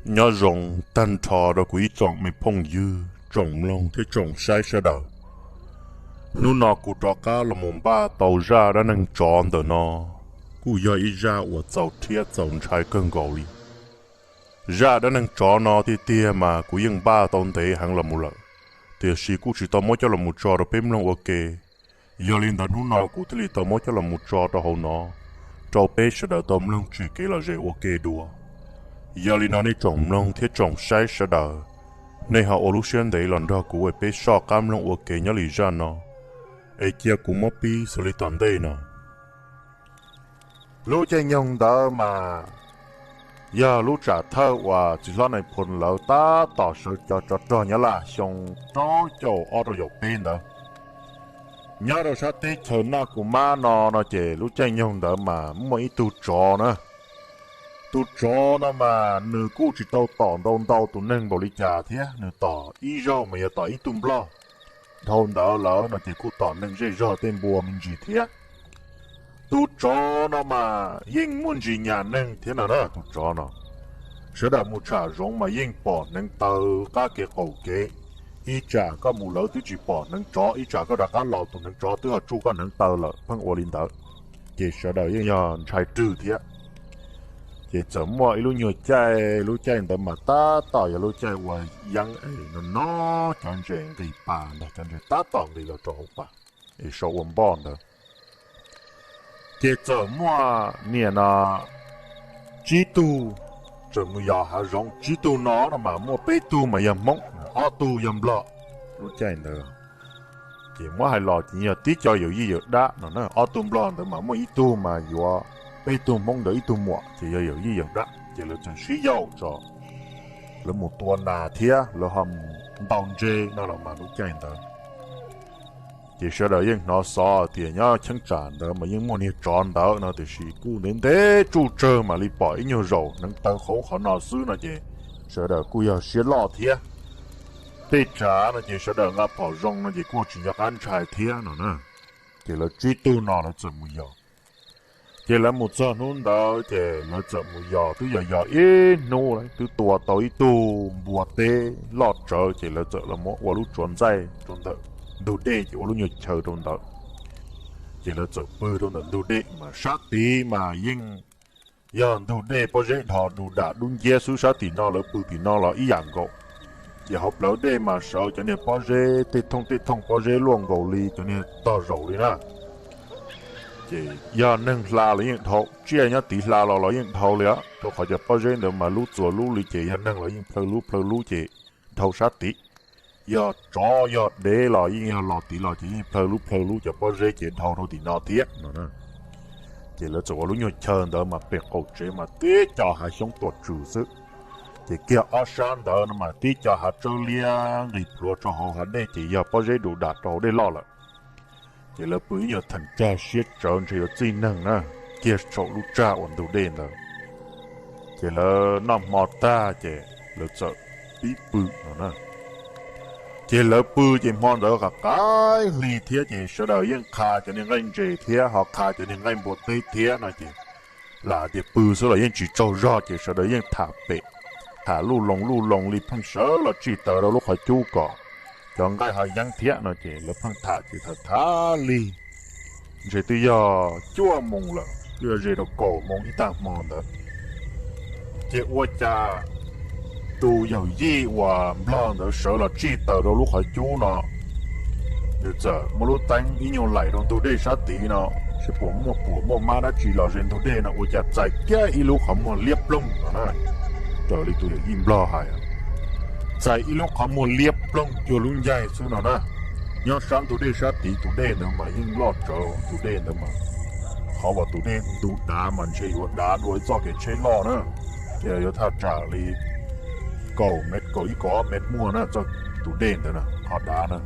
Nyob zoo tag nrho rau kuv ib tsoom me phooj ywg, tsoom mloog thiab tsoom saib sawv daws. Hnub no kuv rov qab los mus npaj tau zaj dab neeg tsov ntawm no, kuj yog ib zaj uas txaus rhiab txaus ntshai kawg nkaus li. Zaj dab neeg tsov no tiag tiag mas kuv yeej npaj tau ntev heev los mus lawm, tiam sis kuj tsis tau muab coj los mus tso rau peb mloog ua ke. Yog li ntawd hnub no kuv thiaj li tau muab coj los mus tso rau hauv no, rau peb sawv daws tau mloog tsim kev lom zem ua ke dua. Yog li no nej tsoom mloog thiab tsoom saib sawv daws, nej ho ua lub siab ntev los nrog kuv es peb soj qab mloog ua ke nyob li zaj no, es cia kuv muab pib xws li tom ntej no. Lub caij nyoog ntawd mas yog lub tsam thawj uas txiv hlob Nais Phoo lawv tab tom sawv cov tsov rog Nyab Laj xyoo rau caum ob rau caum peb ntawd. Nyob rau sab teb chaws Naj Kus Mab no no ces lub caij nyoog ntawd mas muaj ib tug tsov na. Tus tsov no mas nws kuj tsis tau tom ntau ntau tus neeg npaum li cas thiab, nws tom ib zaug mas yog tom ib tug nplog. Dhau ntawd lawm no ces kuj tom neeg zej zog tej npua me ntsis thiab. Tus tsov no mas yeej muaj ntsis nyam neeg thiab no na, tus tsov no. Sawv daws mus tsham zoov mas yeej pom hneev taw qab kev qaum kev. Ib tsam koj mus lawv twb tsis pom hneev tsov, ib tsam koj rov qab los tus hneev tsov twb ho tsuj koj hneev taw lawm, pheej ua li ntawd. Ces sawv daws yeej yog ntshai rwg thiab. Ces txawm muaj ib lub nyuag caij, lub caij ntawd mas tab tom yog lub caij uas yeeb es no no cov ntses nqis pas ntag, cov ntses tab tom nqis los rau hauv pas es sau ua npoj ntawd. Ces txawm muaj niam no tsib tug txawm mus yos hav zoov, tsib tug no no mas muaj peb tug mas yog Hmoob, ob tug yog Nplog. Lub caij ntawd ces muab hais los ces yog tib co yawm yij yawm dab no na, ob tug Nplog ntawd mas muaj ib tug mas yuav peb tug Hmoob ntawd ib tug muam ces yog yawm yij yawm dab, ces lawv txawm sib yaum tso, lawv mus tua nas thiab lawv ho mus ntaus ntses no los mas lub caij ntawd. Ces sawv daws yeej hnov xov tias nyob cheeb tsam ntawd mas yeej muaj niag tsov ntawd no, tiam sis kuj ntev ntev tsuj tsawg mam li pom ib nyuag zaus hneev taw qhov qhov no xwb no ces sawv daws kuj yog siab loj thiab. Tej tsav no ces sawv daws nqa phom zoo no ces kuj tsis nco qab ntshai thiab no na. Ces lawv tsib tug no lawv txawm mus yos. Ces lawv mus txog hnub ntawd ces lawv txawm mus yos, twb yog yos ib hnub lawm, twb tua tau ib tug npua teb loj tsawv, ces lawv txawm los muab ua lub tsuav ntxaij rau ntawm ntug dej, ces ua lub nyuag chaw rau ntawd. Ces lawv txawm pw rau ntawm ntug dej mas sab tid mas yeej yog ntug dej pob zeb dhos du dam dub nciab xwb, sab tim no lawv pw tim no los ib yam nkaus. Ces hauv plawv dej mas sawv cov niag pob zeb tej thooj tej thooj pob zeb luaj nkaus li cov niag tog zaum li na. Ces yog neeg hla los yeej dhau, tsiaj nyob tid hla los los yeej dhau li, rau qhov cov pob zeb ntawd mas lub txuas lub li, ces yog neeg los yeej plhaw lub plhaw lub ces dhau sab tid. Yog tsov yog dev los yeej yog los tid los ces yeej plhaw lub plhaw lub cov pob zeb ces dhau rau tim no thiab no. Ces lawv txawm ua lub nyuag chaw ntawd mas pem qaum tsev mas tib co hav xyoob tuam tswm xwb. Ces kiag ob sab ntawd no mas tib co hav tsawb liab nqis plhuav rau hauv hav dej, ces yog pob zeb du dam rau hauv dej loj lawm. Ces lawv pw ib nyuag theem tsag siab tsawv ntshe yuav txij neeg na, kiag saum lub tsag uas ntug dej ntawd. Ces lawv noj hmo tag ces lawv txawm pib pw no na. Ces lawv pw ces hmo ntawd qaim qaim hli thiab ces sawv daws yeej qha cov niag nqaij ntses thiab ho qha cov niag nqaij npua teb thiab no ces lam tias pw xwb los yeej tsis tsaug zog ces sawv daws yeej tham pem, tham luj loo luj loo li pheej sawv los tsij taws rau lub qhov cub kom cov nqaij ho yeeb thiab no ces lawv pheej tham ces tham tham lig ntshe twb yog cuaj moos lawm, twb yog ze rau kaum moos ib tag hmo ntawd. Ces ua cas tus yawm yij uas nplog ntawd sawv los tsij taws rau lub qhov cub no, nws txawm muaj lub teeb ib nyuag laim rau ntug dej sab tid no, seb puas muaj puam muaj mab dab tsi los ze ntug dej no ua cas txais kiag ib lub qhov muag liab ploog no na. Raws li tus yawm yij nplog hais, txais ib lub qhov muag liab ploog cuag lub ncaig xwb no na. Nyob sab ntug dej sab tid, tus dej ntawd mas yeej loj tsawv, tus dej ntawd mas qhov uas tus dej ntu dav mas ntshe yuav dav dua ib txoj kev tsheb loj na, ces yuav thaj tsam li kaum mev, kaum ib kaum ob mev muaj na, txoj tus dej ntawd na, qhov dav na.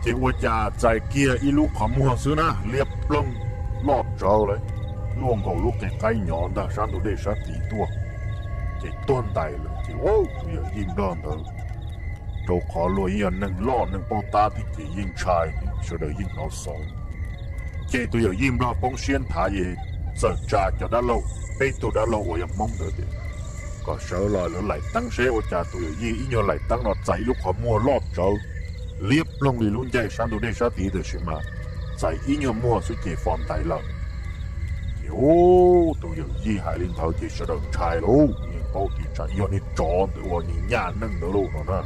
Ces ua cas txais kiag ib lub qhov muag xwb na, liab ploog loj tsawv lawm, luaj nkaus lub qe qaib nyov ntag sab ntug dej sab tid tuaj. Ces tuag ntais lawm ces tus yawm yij nplog ntawd, rau qhov luag yeej yog neeg loj neeg paub tab thiab ces yeej ntshai, sawv daws yeej hnov xov. Ces tus yawm yij nplog poob siab nthav es txawm tsa cov dab laug, peb tug dab laug uas yog Hmoob ntawd tias, Sawv los lawv laim teeb seb ua cas tus yawm yij ib nyuag laim teeb no txais ib lub qhov muag loj tsawv liab ploog li lub ncaig sab ntug dej sab tid, tiam sis mas txais ib nyuag muag xwb ces fos ntais lawm. Ces ub, tus yawm yij hais li ntawd ces sawv daws ntshai lauj, yeej paub tias tsam yog niag tsov ntawd ua niag nyaj neeg ntawd lauj no na.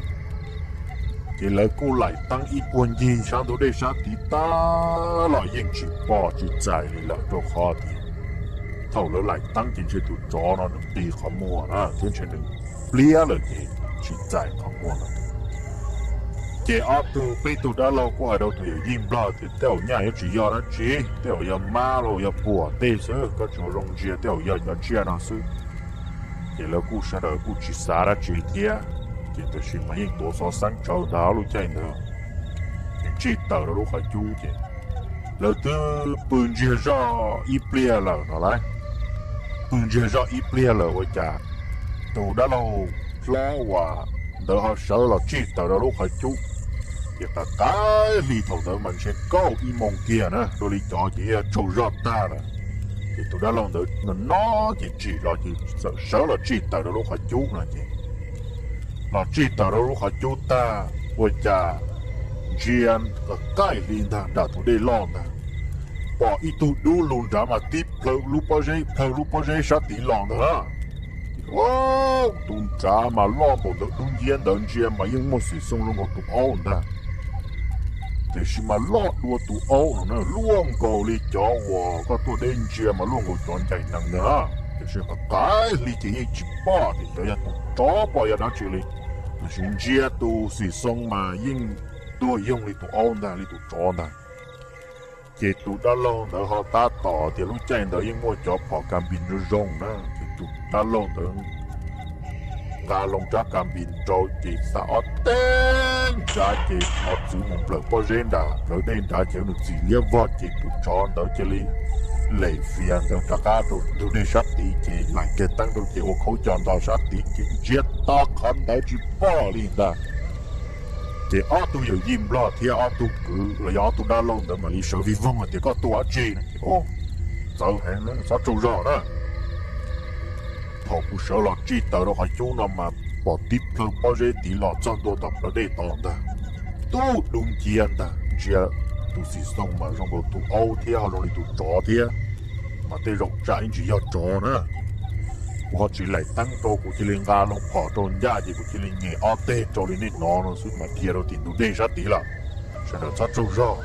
Ces lawv kuj laim teeb ib puag ncig sab ntug dej sab tid tag los yeej tsis pom tsis txais li lawm, rau qhov tias thaum lawv laim teeb ces ntshe tus tsov no nws nqis qhov muag na thiab ntshe nws pliab lawm ces tsis txais qhov muag lawm. Ces ob tug, peb tug dab laug kuj hais rau tus yawm yij nplog tias tej zaum nyaj yuav tsis yog dab tsi, tej zaum yog mab los yog puam tej xwb, koj tsis ua zoo ntsia tej zaum yog cov tsiaj no xwb. Ces lawv kuj sawv daws kuj tsis xav dab tsi thiab, ces tab sis mas yeej tuav xov xeeb tsawv ntawd lub caij ntawd, ces tsij tawm rau lub qhov cub ces lawv twb pw ntsiag zog ib pliag lawm no lauj. Pw ntsiag zog ib pliag lawm ua cas tus dab laug hlob uas ntawd ho sawv los tsij tawm rau lub qhov cub. Ces qaim qaim hli thaum ntawd mas ntshe kaum ib moos kiag na, dua li cov ces yog tsaug zog tag lawm. Ces tus dab laug ntawd no no ces tsim los ces txawm sawv los tsij tawm rau lub qhov cub no ces los tsij tawm rau lub qhov cub tag ua cas ntsia qaim hli ntag nram tus dej loj ntag, pom ib tug dub lug nrad mas tib plhaw lub pob zeb, plhaw lub pob zeb sab tid los ntag na. Tus nrad mas loj npaum ntawd, dub nciab ntawd ntsia mas yeej muaj xim xoo zoo nkaus tus aub ntag. Tiam sis mas loj dua tus aub no na, luaj nkaus li cov uas koj tuaj deb ntsia mas luaj nkaus cov ncaim nees ntag. Tiam sis qaim hli ces yeej tsis pom tias cov yog tus tsov pom yog dab tsi li, tiam sis ntsia tus xim xoo mas yeej tuag yoog li tus aub ntag, li tus tsov ntag. Ces tus dab laug ntawd ho tab tom tias lub caij ntawd yeej muaj cov phom kas npis zoo zoo na, ces tus dab laug ntawd nqa loo rab kas npis rau ces xa ob teg nrad ces mos txwv mus nplawm pob zeb nrad, plawv dej nrad ces nws txim liab vog ces tus tsov ntawd cia li lem fias ntawd rov qab rau ntug dej sab tid ces laim kiag teeb rau ces ua khaub co nto sab tid ces ntsiag to qhov ntawd tsis pom li ntag. Ces ob tug yawm yij nplog thiab ob tug kwv los yog ob tug dab laug ntawd mam li sawv vij voog hais tias koj tuaj dab tsi no ces txawv heev na, txhob tsaug zog na. Thaum kuv sawv los tsij taws rau qhov cub no mas pom tib plhaw pob zeb tid los txog ntua tom plawv dej tod ntag. Tub dub nciab ntag, ntsia tus xim xoo mas zoo nkaus tus aub thiab ho zoo li tus tsov thiab, mas tej zaum tsam yeej tsis yog tsov na. Kuv ho tsis laim teeb rau, kuv cia li nqa loo phom rau ncaj ces kuv cia li nyem ob teg rau li nej hnov no xwb mas dhia rau tim ntug dej sab tid lawm. Sawv daws txhob tsaug zog.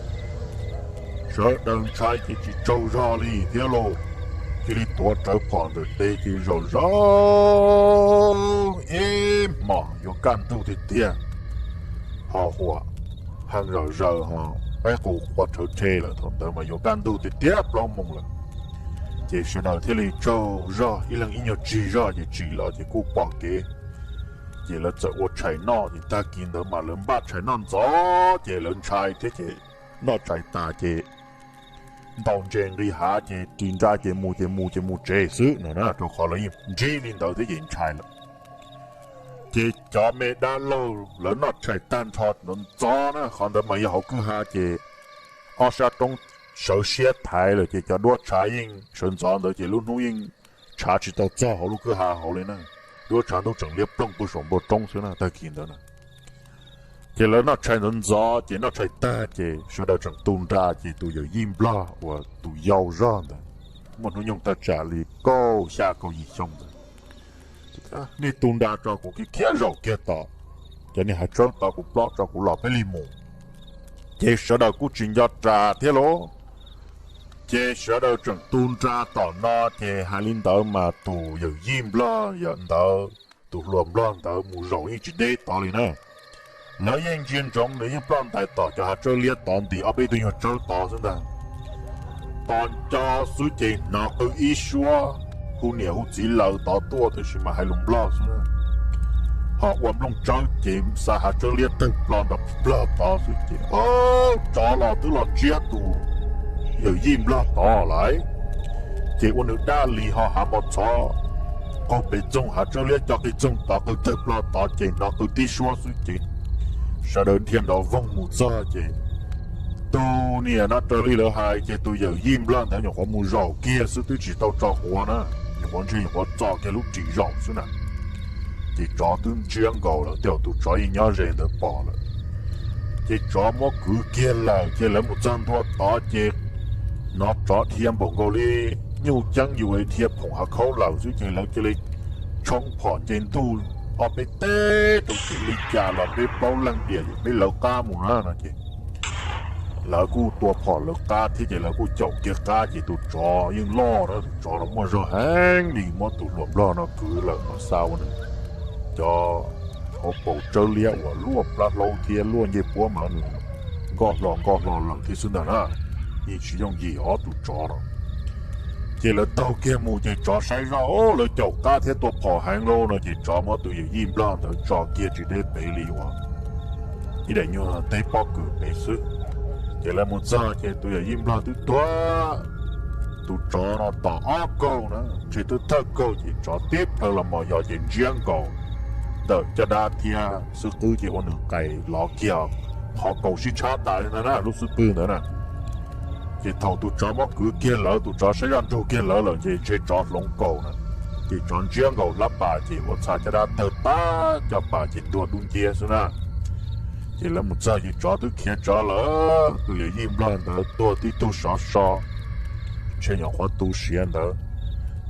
Sawv daws ntshai ces tsis tsaug zog li thiab lauj. Cia li tuav rawv phom ntawm tes ces zaum zaum ib hmos yuav kaj ntug tiag tiag, ho huam heev zom zaws ho qaib qus qua rhawv rhe lawm, thaum ntawd mas yuav kaj ntug tiag tiag plaub moos lawm. Ces sawv daws thiaj li tsaug zog, ib leeg ib nyuag tsig zog ces tsim los ces kuj pom kev. Ces lawv txawm ua tshais noj, ces tag kis ntawd mas lawv npaj tshais noj ntxov ces lawv ntshai thiab ces noj tshais tas ces ntaus ntses nqis hav ces ris nra ces mus ces mus ces mus tsev xwb no na, rau qhov lawv yeej ntsib li ntawd thiab ces ntshai lawm. Ces cov me dab laug lawv noj tshais tag nrho ntxov ntxov na, qhov ntawd mas yog hauv kwj ha ces ob sab roob sawv siab thaiv lawm ces cov duab tshav yeej sawv ntxov ntawd ces lub hnub yeej tshav tsis tau txog hauv lub kwj ha hauv li na. Duab tshav ntuj tseem liab ploog pw saum npoo roob xwb na tag kis ntawd na. Ces lawv noj tshais ntxov ntxov ces noj tshais tag ces sawv daws tseem tu nra ces tus yawm yij nplog uas tus yau zog ntawd muaj hnub nyoog tag tsam li kaum xya kaum yim xyoo ntawd, nej tu nra tso kuv khiav zaum kiag tom cov niag hav tsawb tod kuv plob tso kuv los peb li mus. Ces sawv daws kuj tsis nco ras thiab lauj. Ces sawv daws tseem tu nra tom no ces hais li ntawd mas tus yawm yij nplog yawm ntawd, tus hluas nplog ntawd mus zaum yeej tsis deb tod li na. Lawv yeej ntsia ntsoov nws yeej ploj ntais tom cov hav tsawb liab tod nti ob peb tug nyuag tsawb tod xwb ntag. Tos nco xwb ces hnov qw ib suab hu niam hu txiv laws tod tuaj tiam sis mas hais lus nplog xwb. Ho ua nplooj tsawb ces xa hav tsawb liab tawg plo nrov plog tod xwb ces tsov los twb los tsiab tus yawm yij nplog tod lawm. Ces ua nws dab li ho hav npau txhov qaug pes txoog hav tsawb liab co qis txoog tod qw tawg plog tod ces hnov qw tib suab xwb ces sawv daws dhia nrov voog mus txog ces tus niam no raws li lawv hais ces tus yawm yij nplog ntawd nyuam qhuav mus zaum kiag xwb twb tsis tau tso quav na, nyuam qhuav ntshe nyuam qhuav txo kiag lub ris zaum xwb na. Ces tsov twb ntsiab nkaus lawm, tej zaum tus tsov yeej nyob ze ntawd pom lawm. Ces tsov muab kwv kiag lawm, ces lawv mus txog ntua tod ces hnov tsov dhia npaum nkaus li nyuj ceeb yus dhia phoom hav khaub lawm xwb, ces lawv cia li tshoob phom nce ntuj ob peb teg rau tim li cas los peb plaub leeg diam peb lawv qab mus na no ces lawv kuj tua phom lawv qab thiab ces lawv kuj caum kiag qab ces tus tsov yeej loj na, tus tsov los muaj zog heev li, muab tus hluas nplog no kwv lawm no xa ua nws cov hauv paus tsawb liab uas luaj plab hlaub thiab luaj ncej puab mas nws nkoj hlo nkoj hlo lawm thiab xwb ntag na. Yeej tsis yooj yim ob tus tsov no. Ces lawv taug kiag mus ces tsov saib zoj, lawv caum qab thiab tua phom heev lauj no ces tsov muab tus yawm yij nplog ntawd tso kiag tsis deb pem li uas ib daim nyuag teb pob kws pem xwb. Ces lawv mus txog ces tus yawm yij nplog twb tuag, tus tsov no tom ob kaug na, ntshe twb thawj kaug ces tsov tib plhaw los mos yos ces ntsiab nkaus ntawm caj dab thiab xub qwb ces ua nws qais lov kiag, qhov kaus sib tshab tas li ntawd na, lub xub pwg ntawd na. Ces thaum tus tsov muab kwv kiag lawm, tus tsov saib zoj nrug kiag lawv lawm ces ntshe tsov hloov kaus na, ces tsov ntsiab nkaus hlab pas ces ua txha caj dab tawg tag, caj pas ces ntuag dub nciab xwb na. Ces lawv mus txog ces tsov twb khiav tsov lawm, tus yawm yij nplog ntawd tuag tib tug sov so, ntshe nyuam qhuav tu siav ntawd.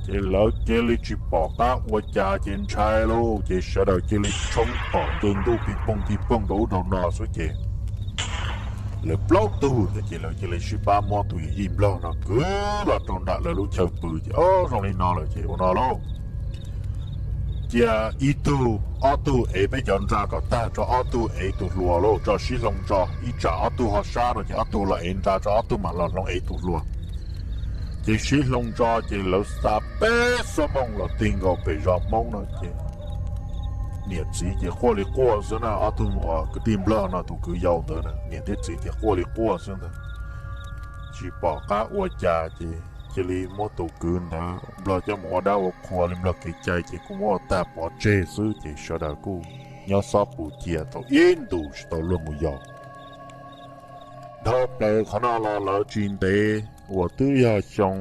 Ces lawv cia li tsis pom qab ua cas ces ntshai lauj, ces sawv daws cia li tshoob phom nce ntuj pig poog pig poog rau ub rau no xwb ces lawv plaub tug ntawd ces lawv cia li sib pab muab tus yawm yij nplog no kwv los rau nram lawv lub chaw pw ces, o, zoo li no lawm ces ua no lauj, cia ib tug ob tug ev peb cov nra kom tag, tso ob tug ev tus hluas lauj, tso sib hloov tso, ib tsam ob tug ho sab no ces ob tug los ev nra tso, ob tug mam los hloov ev tus hluas. Ces sib hloov tso ces lawv xa peb xuab moos los ti nkaus pem zos Hmoob no ces niam txiv ces quaj li quaj xwb na, ob tug uas kwv tij nplog no tus kwv yau ntawd na, niam thiab txiv ces quaj li quaj xwb ntag. Tsis pom qab ua cas ces cia li muab tus kwv ntawd nplog coj mus ua dab ua qhua li nplog kev cai ces kuj muab ua tag pov tseg xwb ces sawv daws kuj nyob xob pus cia tau ib ntus tsis tau luag mus yos. Dhau plaws qhov no los lawv tsis ntev uas twb yog xyoo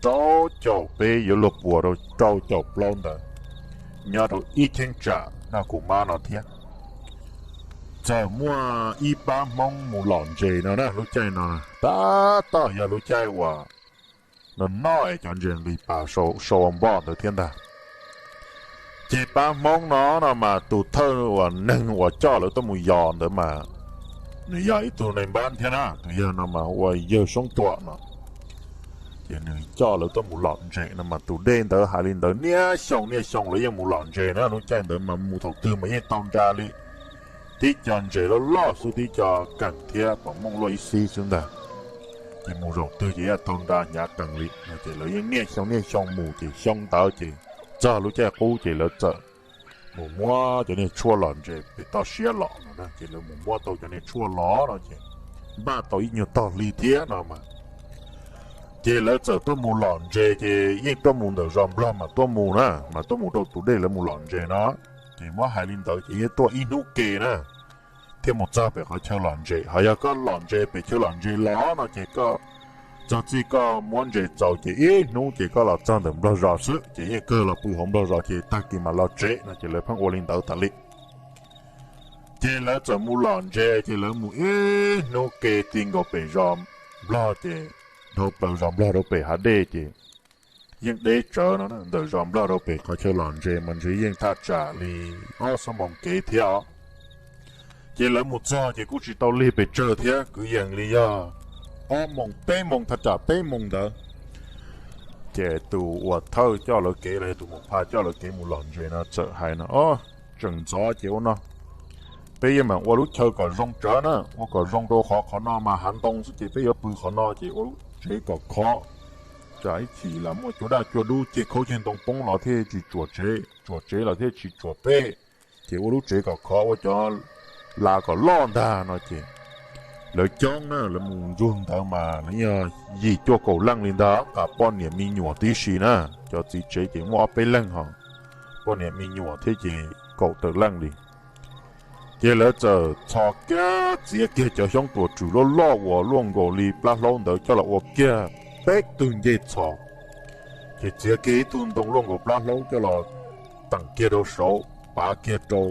rau caum peb yuav luag puas rau rau caum plaub ntawd, nyob rau ib cheeb tsam noj kuv mab no thiab, txawm muaj ib pab Hmoob mus lom ntses no na, lub caij no tab tom yog lub caij uas no no es cov ntses nqis pas sau npoj ntawd thiab ntag. Ces pab Hmoob no no mas tus thawj uas neeg uas coj lawv tuaj mus yos ntawd mas nws yog ib tug neeg npab thiab na, tus yawg no mas hu ua yawg Soob Tuam no. Ces nws coj lawv tuaj mus lom ntses no mas tus dej ntawd hais li ntawd niaj xyoo niaj xyoo lawv yeej mus lom ntses na, lub caij ntawd mas mus thaum twg mas yeej tau nra li. Tib co ntses loj loj xwb, tib co keem thiab pom mooj luaj ib xib xwb ntag. Ces mus zaum twg ces yeej tau nra hnyav qees li no. Ces lawv yeej niaj xyoo niaj xyoo mus, ces xyoo ntawd ces txog lub caij qub ces lawv txawm mus muab cov niag tshuaj lom ntses pem toj siab los no na, ces lawv mus muab tau cov niag tshuaj los no ces npaj tau ib nyuag tog hli thiab no mas. Ces lawv txawm tuaj mus lom ntses, ces yeej tuaj mus ntawm zos nplog mas tuaj mus na, mas tuaj mus rau tus dej lawv mus lom ntses no. Ces muab hais li ntawd ces yeej tuaj ib hnub ke na thiaj mus txog pem qhov chaw lom ntses. Ho yog koj lom ntses pem chaw lom ntses los no ces koj txog txij koj muab ntses txaus ces ib hnub ces koj los txog ntawm nplog zos xwb, ces yeej kawg los pw hauv nplog zos ces tag kis mam los tsev no, ces lawv pheej ua li ntawd tas li. Ces lawv txawm mus lom ntses, ces lawv mus ib hnub ke ti nkaus pem zos nplog, ces dhau plaws zos nplog rau pem hav dej ces yeej deb tsawv no, ntawm zos nplog rau pem qhov chaw lom ntses mas ntshe yeej thaj tsam li ob xuab moos kev thiab os. Ces lawv mus txog ces kuj tsis tau lig pes tsawg thiab, kwv yees li yog ob moos peb moos thaj tsam peb moos ntawd. Ces tus uas thawj coj lawv kev los yog tus mus pha coj lawv kev mus lom ntses no txawm hais no, o, tseem ntxov ces ua no, peb yeej mam ua lub chaw kom zoo tsawv na, ua kom zoo rau qhov qhov no mas hav ntoo xwb ces peb yuav pw qhov no, ces ua lub tsev kom khov, tsam ib chim los muaj cua daj cua dub ceg khaub ceg ntoo poob los thiaj tsis tsuam tsev, tsuam tsev los thiaj tsis tsuam peb. Ces ua lub tsev kom khov, ua cov lav kom loj ntag no ces lawv coob na, lawv mus ntsug ntawd mas lawv yog yim cuaj kaum leej li ntag, qas poj niam me nyuam tib si na. Cov txiv tsev ces muaj ob peb leeg ho, poj niam me nyuam thiab ces kaum tawm leej li. Ces lawv txawm txhos kiag txiav kiag cov xyoob tuam tswm loj loj uas luaj nkaus li plab hlaub ntawd coj los ua kiag peb tug ncej txhos. Ces txiav kiag ib tug ntoo luaj nkaus plab hlaub coj los teem kiag rau saud, pav kiag rau,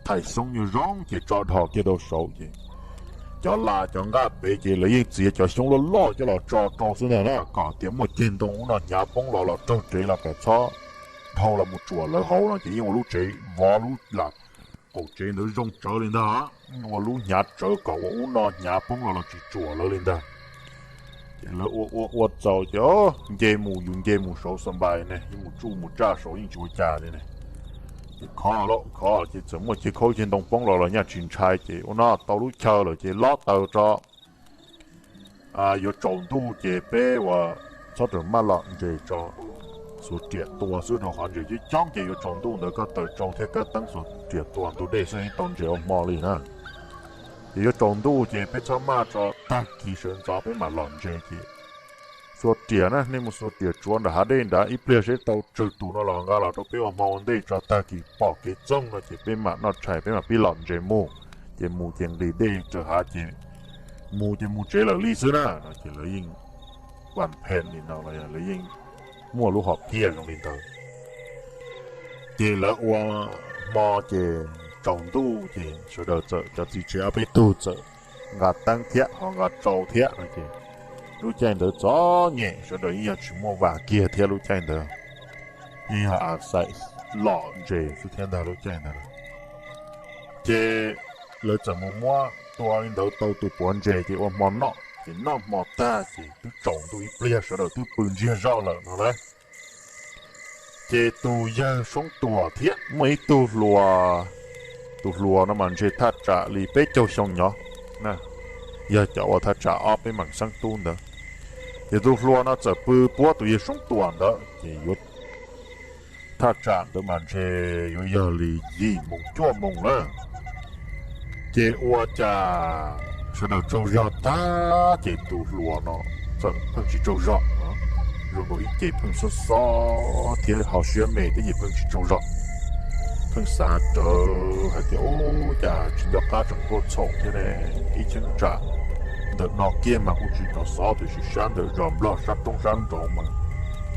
thais xyoob nyuag zoo ces tso dhos kiag rau saud ces cov las cov nqaj pem ces lawv yeej txiav cov xyoob loj loj coj los tso rau xwb ntag na, kom tias muaj ceg ntoo ub no hnyav poob los los raug rev los kom txhob dhau los mus tsuam lawv hauv no ces yeej ua lub tsev vov lub lam qaum tsev ntawd zoo tsawv li ntag, ua lub hnyav tsawv kom ua ub no hnyav poob los los tsis tsuam lawv li ntag. Ces lawv ua ua ua txaus ces nce mus, yus nce mus saud xa npais ne, yeej mus tsuj mus tsaj saud yeej tsis ua cas li ne. Ces khov los khov ces txawm muaj ceg khaub ceg ntoo poob los los nyaj tsis ntshai ces ua no tau lub chaw lawm ces lob taws tso, yuav tsaus ntuj ces peb ua txhob rawm maj los ntses tso, xuas riam tua xwb rau qhov ntses coob coob ces yuav tsaus ntuj ntawd koj taws tsau thiab kab teeb xuas riam tua ntug dej xwb tau ntses ua hmo li na. Ces yuav tsaus ntuj ces peb txhob maj tso, tag kis sawv ntxov peb mam los ntses ces xuas riam na, nej mus xuas riam tsuav nram hav dej nrad ib pliag seb tau tsawg tus no los nqa los rau peb ua hmo ua ntej tso, tag kis pom kev txoog no ces peb mam noj tshais peb mam pib los ntses mus. Ces mus ces nqis dej raws hav ces mus ces mus tsev lawm li xwb na no ces lawv yeej vam phem li no los lawv yeej muaj lub hom phiaj zoo li ntawd. Ces lawv ua hmo ces tsaus ntuj ces sawv daws txawm cov txiv tsev ob peb tug txawm nqa teeb thiab ho nqa tsau thiab no ces lub caij ntawd txom nyem sawv daws yeej yog tsis muaj vas kiag thiab lub caij ntawd yeej yog a xais lom ntses xwb thiab ntag lub caij ntawd. Ces lawv txawm mus muab tua li ntawd tau tus puav ntses ces ua hmo noj ces noj hmo tag ces twb tsaus ntuj ib pliag sawv daws twb pw ntsiag zog lawm no lauj. Ces tus yawg Soob Tuam thiab muaj ib tug hluas, tus hluas no mas ntshe thaj tsam li peb caug xyoo nyob, yog cov uas thaj tsam ob peb meem xeeb tub ntawd. Ces tus hluas no txawm pw puab tus yawg Soob Tuam ntawd ces yuav thaj tsam ntawd mas ntshe yuav yog li yim moos cuaj moos lawm. Ces ua cas sawv daws tsaug zog tag ces tus hluas no txawm pheej tsis tsaug zog, zoo nkaus ib ce pheej xob xob thiab ho siab me thiab ces pheej tsis tsaug zog. Pheej xav rawv hais tias ub cas tsis nco qab tseem tuaj txhaum thiab ne, ib cheeb tsam ntawm no kiag mas kuj tsis hnov xov tiam sis sab ntawm zos Nplog sab roob sab nraud mas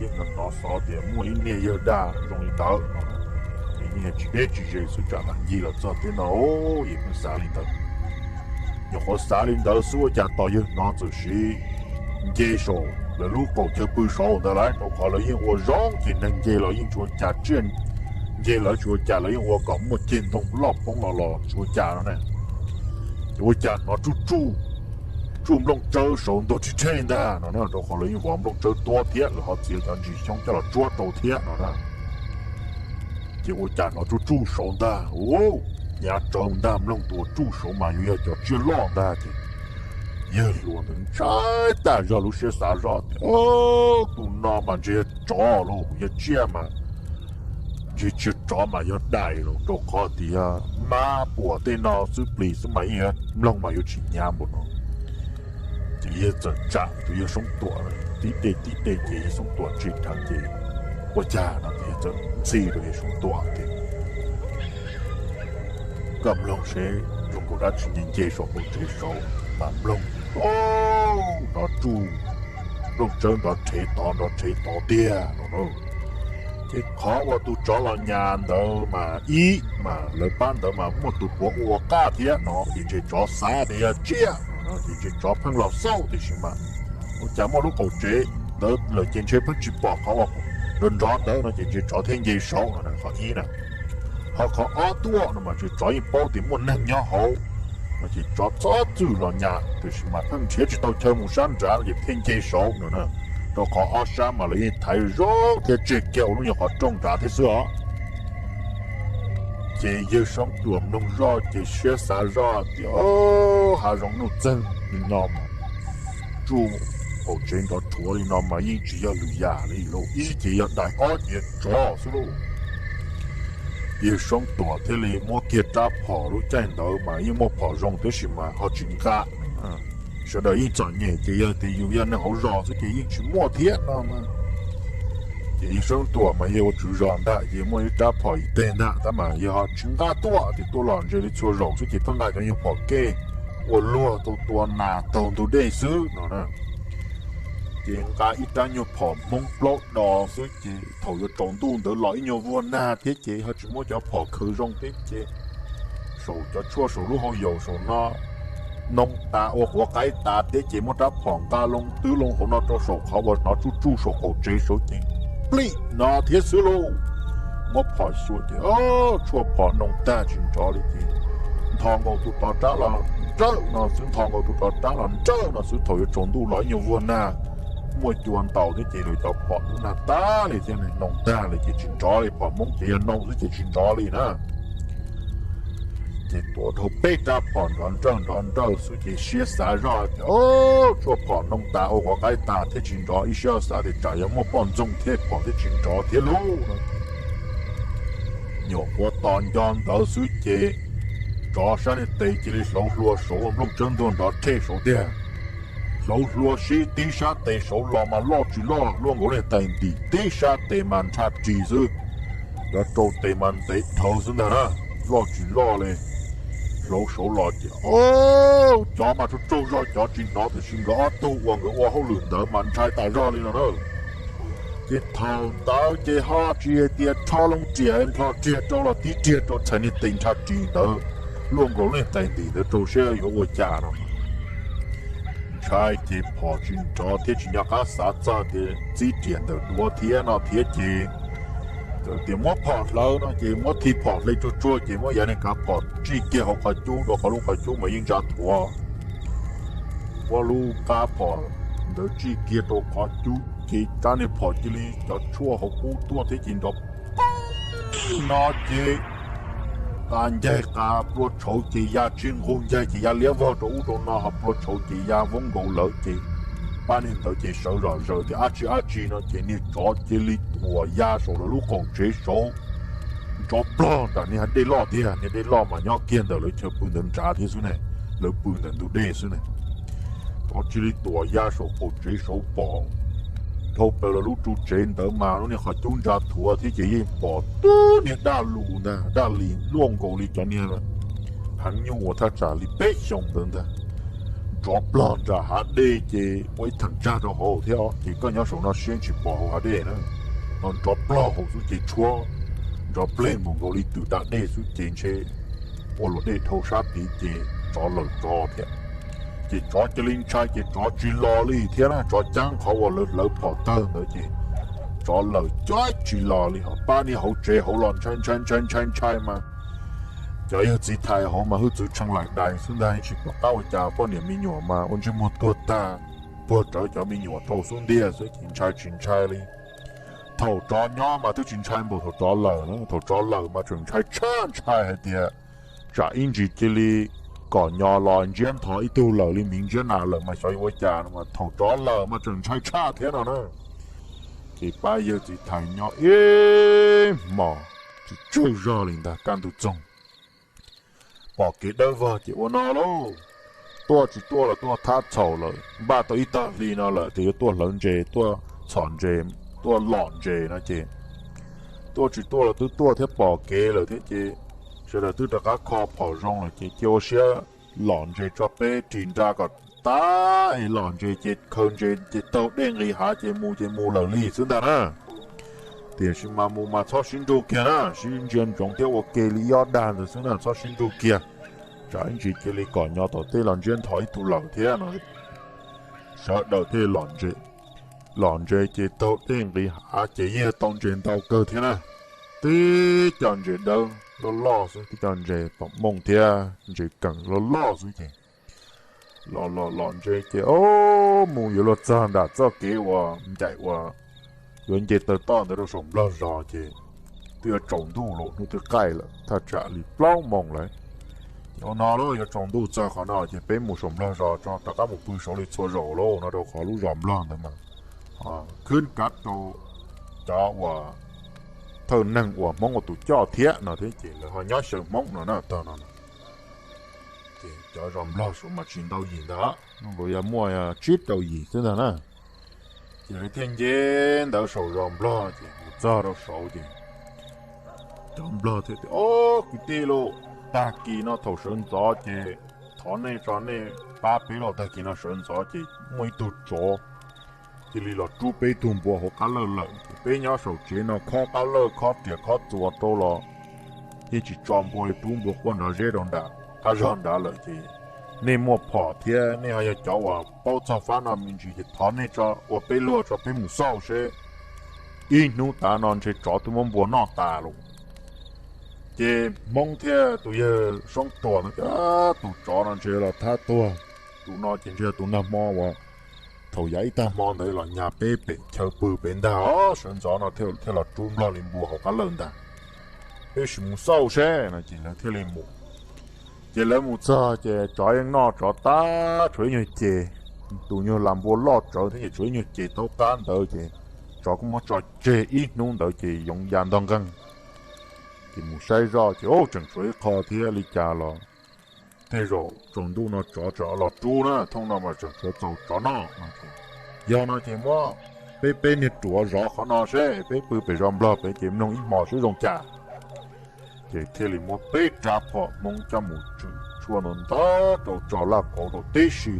yeej hnov xov tias muaj ib niag yawg dag zoo li ntawd no. Ces yeej tsis deb tsis ze xwb tsam mam ncig los txog thiab no, ces pheej xav li ntawd. Nyuam qhuav xav li ntawd xwb ua cas tos yawg hnov txawm sim nce saum lawv lub qaum chaw pw saud ntawd lauj, rau qhov lawv yeej ua zoo ces neeg nce los yeej tsis ua cas, tsiaj nce los tsis ua cas, lawv yeej ua kom muaj ceg ntoo loj poob los los tsis ua cas no ne. Ces ua cas hnov tsuj tsuj, tsuj nplooj tsawb saud ntuag rhib rheb ntag no na, rau qhov lawv yeej vov nplooj tsawb tuab thiab lawv ho txiav cov ntsis xyoob coj los tsuab rau thiab no na. Ces ua cas hnov tsuj tsuj saud ntag, hnyav tsawv ntag, mloog tus tsuj saud mas yuav yog cov tsiaj loj ntag ces yawg hluas ntawd ntshai tas zog lub siab xav zoj tias, tus no mas ntshe yog tsov los yog tsiaj mas ntshe tsis yog tsov mas yog dais los rau qhov tias yog mab puas tej no xwb plis xwb mas yeej mloog mas yuav tsis hnyav npaum no. Ces yawg txawm tsam tus yawg Soob Tuam tib teg tib teg ces yawg Soob Tuam tsim dheev ces ua cas no ces yawg txawm ntxhi rau yawg Soob Tuam tias, koj mloog seb zoo nkaus dab tsi nce nce saum qaum tsev saud mas mloog, nrov tsuj, nplooj tsawb nrov rhev tod nrov rhev tod tiag no. Ces qhov uas tus tsov los nyas ntawd mas ib mas lawv pab ntawd mas muaj tus puav ua qaj thiab no ces ntshe tsov xav tias yog tsiaj no ces ntshe tsov pheej los xauj tiam sis mas ua cas muaj lub qaum tsev ntawd lawm ces ntshe pheej tsis pom qhov uas nrov nrov ntawd no ces ntshe tsov thiaj nce saud no qhov ib na. Ho qhov ob tuaj no mas ntshe tsov yeej paub tias muaj neeg nyob hauv no ces tsov txhob txwm los nyas tiam sis mas pheej nrhiav tsis tau chaw mus sab nrad ces thiaj nce saud no na. Rau qhov ob sab mas lawv yeej thaiv zoo thiab tseg kiag lub nyuag qhov rooj nrad thiab xwb os. Ces yawg Soob Tuam mloog zoj ces siab xav zoj tias, hav zoov nuj txeeg li no mas tsuj qaum tsev nrov rhuav li no mas yeej tsis yog lwm yam li lauj, ib ces yog dais ob ces yog tsov xwb lauj. Yawg Soob Tuam thiaj li muab kiag rab phom, lub caij ntawd mas yeej muaj phom zoo tab sis mas ho tsis nqa. Sawv daws yeej txom nyem ces yog tias yus yog neeg hauv zos xwb ces yeej tsis muaj thiab no na. Ces yawg Soob Tuam mas yog ua tswv zos ntag ces muaj ib rab phom ib teg ntag tab mas yawg ho tsis nqa tuaj ces tuaj los ntse li txhua zaus xwb ces pheej nqa cov nyuag phom kej ua luag tau tua nas taug ntug dej xwb no na. Ces nqa ib rab nyuag phom Hmoob plaub do xwb ces thaum yuav tsaus ntuj ntawd los ib nyuag vuag nag thiab ces ho tsis muab cov phom khaws zoo thiab ces saum cov tshuaj saum lub hauv yaus saum no noo tas ua quav qaib tas thiab ces muab rab phom nqa loo twb loo hauv no rau saum qhov uas hnov tsuj tsuj saum qaum tsev saud ces plim no thiab xwb lauj. Muab phom xyuas ces tshuaj phom noo tag tsis nrov li ces ntho nkaus tus rov rab los nrawj no xwb, ntho nkaus tus rov rab los nrawj no xwb, thaum yuav tsaus ntuj los ib nyuag vuag nag muaj cua ntaus thiab ces lawv cov phom ntub nag tag li thiab noo tag li ces tsis nrov li, phom Hmoob ces yog noo xwb ces tsis nrov li na. Ces tuav dhau peb rab phom nrov nrawj nrov nrawj xwb ces siab xav zoj tias tshuaj phom noo tas ua quav qaib tas thiab tsis nrov, ib siab xav tias tsam yog muaj poj ntxoog thiab phom thiab tsis nrov thiab lauj no. Nyuam qhuav tos nco ntawd xwb ces tsov sab niag tes cia li hlauv hlua saud ua nplooj tsawb ntuag nrov rhe saud tiag. Hlauv hlua sib tib sab tes saud los mas loj tsis loj, luaj nkaus li tais ntim, tib sab tes mas ntsha ris xwb. Cov rau tes mas ntev dhawv xwb ntag na, loj tsis loj li. Hlauv saud los ces cov mas tsaug tsaug zog cov tsis hnov tiam sis nkawd ob tug uas nkawd ua hauj lwm ntawd mas ntshai tas zog li no na. Ces thaum ntawd ces ho tsis hais tias rho loo riam nplho riam rau los tib riam rau txhais niag tes ntsha ris ntawd, luaj nkaus li tais ntim ntawd rau saib yuav ua cas no. Ntshai ces phom tsis nrov thiab tsis nco qab xav txog tias txib riam ntawm duav thiab no thiab ces txawm tias muab phom hlawv no ces muab thi phom hle tsuag tsuag ces muab yav niag kav phom tsij kiag hauv qhov cub rau qhov lub qhov cub mas yeej ntsa thuav. Muab lub qab phom ntawd tsij kiag rau qhov cub ces rab niag phom cia li cov tshuaj hauv qub tuaj thiab ces nrov no ces qa ncaig qa plua tshauv ces ya tsij nqug ncaig ces ya liab vog rau ub rau no ho plua tshauv ces ya voob nkaus lawm ces pab niag ntawd ces sawv zom zaws tias dab tsi dab tsi no ces niag tsov cia li tuam ya saum lawv lub qaum tsev saud. Nrov plog nram niag dej loj tiag, niag dej loj mas nyob kiag ntawm lawv chaw pw ntawd nrad thiab xwb ne, lawv pw ntawm ntug dej xwb ne. Tsov cia li tuam ya saum qaum tsev saud pom dhau plaws lawv lub ru tsev ntawd mas lub niag qhov cub ntsa thuav thiab ces yeej pom tub niag daj lus ntag, daj lis luaj nkaus li cov niag heev nyuj uas thaj tsam li peb xyoos ntawd ntag. Nrov plog nram hav dej ces ua ib theem tsag rau hauv thiab ces koj nyob saum no siab tsis pom hauv hav dej na. No nrov plog hauv xwb ces tshuab nrov pleg mus nkaus li twm da dej xwb ces ntshe ua luam dej dhau sab tid ces tsov lawm tsov thiab. Ces tsov cia li ntshai ces tsov tsis los li thiab na, tsov ceeb qhov uas lawv hlawv phom tawg ntawd ces tsov lawm cov tsis los li ho pab niag hauv tsev hauv los ntshai ntshai ntshai ntshai ntshai mas cov yawg txiv thais hauv mas hwj txwv tshee laim dais xwb ntag, tsis pom qab ua cas, poj niam me nyuam mas ua ntsej muag tuag tag, puag rawv cov me nyuam rau xub ntiag xwb ces ntshai tsis ntshai li. Thaum tsov nyob mas twb tsis ntshai npaum thaum tsov lawm na, thaum tsov lawm mas tseem ntshai tshaj ntshai hais tias tsam ib ntsis cia li kom nyo los ntsiab nthov ib tug lawm li miv ntsiab nas lawm mas xyov yuav ua cas no mas thaum tsov lawm mas tseem ntshai tshaj thiab no na. Ces pab yawg txiv thais nyob ib hmos tsis tsaug zog li ntag, kaj ntug txoog pom kev dawb vog ces ua no lauj, tuaj tsis tuaj los tuaj thab txhaum lawm, npaj tau ib tag hli no lawm tias yuav tuaj hlawv ntses, tuaj txhom ntses, tuaj lom ntses no ces tuaj tsis tuaj los twb tuaj thiab pom kev lawm thiab ces sawv daws twb rov qab kho phom zoo lawm ces cia ua siab lom ntses tso peb ris nra kom tas es lom ntses ces khaws ntses ces taug dej nqis hav ces mus ces mus lawm li xwb ntag na. Tiam sis mas mus mas txhob sib nrug kiag na, sib ntsia ntsoov thiab ua ke li ib ob dag ntawd xwb na, txhob sib nrug kiag, tsam ib ntsis cia li kom nyo tom tej los ntsiab nthov ib tug lawm thiab no. Sawv daws thiaj lom ntses, lom ntses ces taug dej nqis hav ces yeej tau ntses ntau kawg thiab na. Tib co ntses dawb loj loj xwb, tib co ntses pom mooj thiab ntses keem loj loj xwb ces los los lom ntses ces o, mus yuav luag txog nram txoj kev uas ncaim uas yuav nce taw toj ntawd rau saum nplog zos ces twb yuav tsaus ntuj los hnub twb qaij lawm, thaj tsam li plaub moos lawm. Ces ua no lauj, yuav tsaus ntuj txog qhov no ces peb mus saum nplog zos tso, rov qab mus pw saud li txhua zaus lauj no, rau qhov lub zos nplog ntawd mas khwb kav rau cov uas thawj neeg uas Hmoob ua tus coj thiab no thiab ces lawv ho nyob xyaw Hmoob no na tog no. Ces cov zos nplog saud mas tsis ntau yim ntag, nkaus yog muaj tsib rau yim xwb ntag na. Ces lawv thiaj nce ntawd saum zos nplog ces mus txog rau saud ces cov nplog thiaj tias, Ob kwv tij lauj, tag kis no thaum sawv ntxov ces thov nej tso nej pab peb lauj, tag kis no sawv ntxov ces muaj ib tug tsov cia li los rub peb tug npua hauv qab lawj lawm. Peb nyob saum tsev no khob qab lawj khob riam khob txuas rau los yeej tsis tso npua li, rub npua quaj nrov zeb rau nram qab zog nrad lawm ces nej muaj phom thiab nej ho yog cov uas paub txog fab no me ntsis ces thov nej ua peb luag tso peb mus xauj seb. Ib hnub tav no ntshe tsov twb muab npua noj tas lawm. Ces Hmoob thiab tus yawg Soob Tuam no, tus tsov no ntshe los thab tuag, tus no ces ntshe tus nag hmo uas thaum yav ib tag hmo ntawd los nyas peb pem chaw pw pem ntag os, sawv ntxov no thiaj los rub nplog li npua hauv qab lawj ntag. Peb sim mus xauj seb no ces lawv thiaj li mus. Ces lawv mus txog ces tsov yeej noj tsov tag, tshuav ib nyuag ces, tus nyuag las npua loj tsawv thiab ces tshuav ib nyuag ces taub qab ntawd ces tsov kuj muab tso tseg ib hnub ntawd ces yoov ya ntog nqeeg. Ces mus saib zoj ces tseem tshuav ib qho thiab li cas los tej zaum tsaus ntuj no tsov tseem los rub na, thooj no mas tseem tshuav txaus tsov noj no. Yog no ces muab peb peb niag ruam zov qhov no seb, peb pw pem zos nplog pem ces mloog ib hmos seb zoo cas. Ces thiaj li muab peb rab phom Hmoob coj mus tswm tshuaj ntau ntau rau tso laj kauv rau tib si,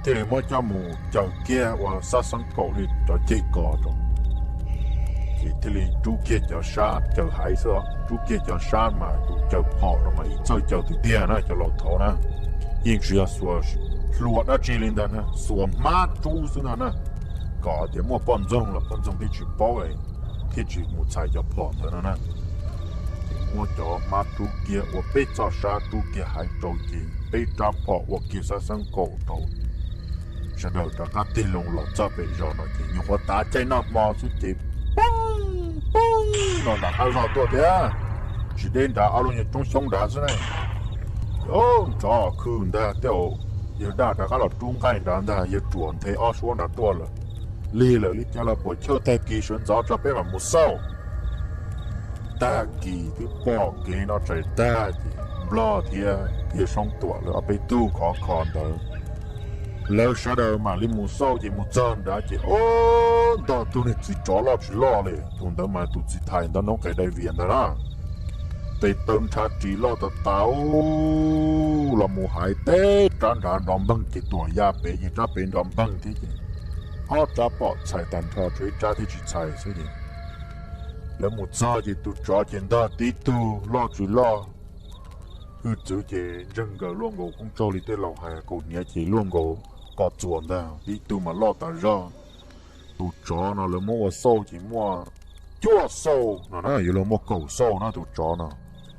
thiaj li muab coj mus caws kiag ua xab xeeb kaum li cov ceg kos rau. Ces thiaj li rub kiag cov sab, caws haiv xwb, rub kiag cov sab mas tus caws phom no mas ib txawj caws tiag tiag na, cov laus thaud na. Yeej tsis yog xuas hlua dab tsi li ntag na, xuas hmab rub xwb ntag na, kom tias muaj poj ntxoog los poj ntxoog thiaj tsis paub thiaj tsis mus txhais cov phom ntawd no na. Ces muab cov hmab rub kiag ua peb txoj sab, rub kiag haiv rau ces peb rab phom ua kiag xab xeeb kaum rau. Sawv daws rov qab tig loo los txog pem zos no ces nyuam qhuav tav caij noj hmo xwb ces poob poob no nram qab zog tuaj thiab, tsis deb nrad ob lub nyuag roob xyoob nrad xwb ne. Nrov khw ntag, tej zaum yawg daj rov qab los rub nqaij nrad ntag, yawg ruam nthe ob suab nrad tuaj lawm. Lig lawm li cas los puas chawj, tag kis sawv ntxov tso peb mam mus xauj. Tag kis twb pom kev no txais tag ces nplog thiab yawg Soob Tuam lawv ob peb tug khov kho ntawd, lawv sawv daws mam li mus xauj ces mus txog nrad ces ub, ntog tug niag txiv tsov loj tsis loj li, tus ntawd mas tus txiv thais ntawd noob qes dai vias ntawd na. Tes taw nrhav ris loj tas tas, los mus haiv teb rab nrad nrov npeeg ces tuam ya pem ces rab pem nrov npeeg thiab ces ob rab phom txhais tag nrho, tshuav ib rab thiab tsis txhais xwb ces lawv mus txog ces tus tsov ces ntog tib tug loj tsis loj, hwj txwv ces ntseeg nkaus luaj nkaus koob tsaug li tej laus hais, kaus hniav ces luaj nkaus ko txuas ntag, tib tug mas loj tas zog. Tus tsov no lawv muab ua xauj ces muaj cuaj xauj no na, yuav luag muaj kaum xauj na tus tsov no.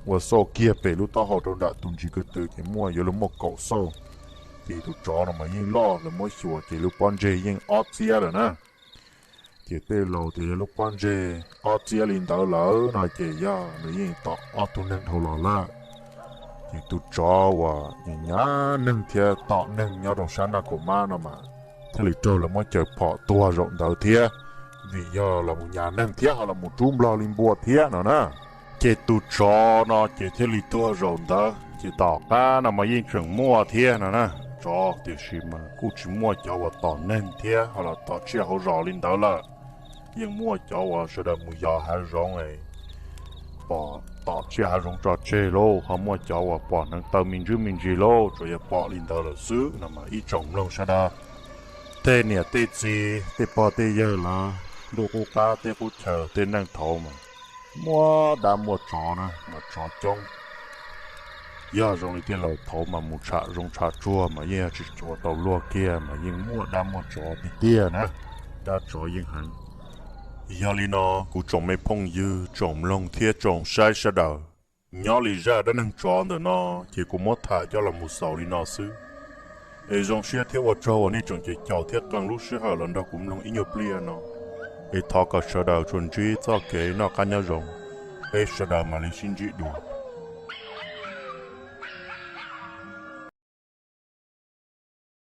Ua xauj kiag pem lub taub hau rau nram tus ntsis ko tw ces muaj, yuav luag muaj kaum xauj. Ces tus tsov no mas yeej loj, lawv muab xyuas ces lub pob ntseg yeej ob txiab lawm na. Ces tej laus tias yog lub pob ntseg ob txiab li ntawd lawm no ces yog nws yeej tom ob tug neeg dhau los lawm. Ces tus tsov uas nyas neeg thiab tom neeg nyob rau sab Naj Kaum Mab no mas thiaj li raug lawv muab caws phom tuag zaum ntawd thiab, vim yog los mus nyas neeg thiab ho los mus rub nplog li npua thiab no na. Ces tus tsov no ces thiaj li tuag zaum ntawd. Ces tom qab no mas yeej tseem muaj thiab no na, tsov, tiam sis mas kuj tsis muaj cov uas tom neeg thiab ho los tom tsiaj hauv zos li ntawd lawm. Yeej muaj cov uas sawv daws mus yos hav zoov pom tom tsiaj hav zoov tso tseg lauj, ho muaj cov uas pom hneev taw me ntsis me ntsis lauj, tsuas yog pom li ntawd lawm xwb no mas ib tsoom mloog sawv daws, tej niam tej txiv tej pog tej yawg lawv ntuj qub qab teb qub chaw tej neej thaud mas muaj dab muaj tsov na, mas tsov coob. Yog zoo li tej laus thaud mas mus tsham zoov tsham tsuag mas yeej yog tsis tshua tau luag kiag mas yeej muaj dab muaj tsov tiag tiag na, dab tsov yeej heev. Yog li no kuv tsoom me phooj ywg tsoom mloog thiab tsoom saib sawv daws, nyob li zaj dab neeg tsov ntawm no ces kuv muab tham coj los mus xaus li no xwb. Es zoo siab thiab ua tsaug uas nej tseem caum thiab qee lub sij hawm los nrog kuv mloog ib nyuag pliag no. Es thov kom sawv daws tsuas ntsib txoj kev noj qab nyob zoo, peb sawv daws mam li sib ntsib dua.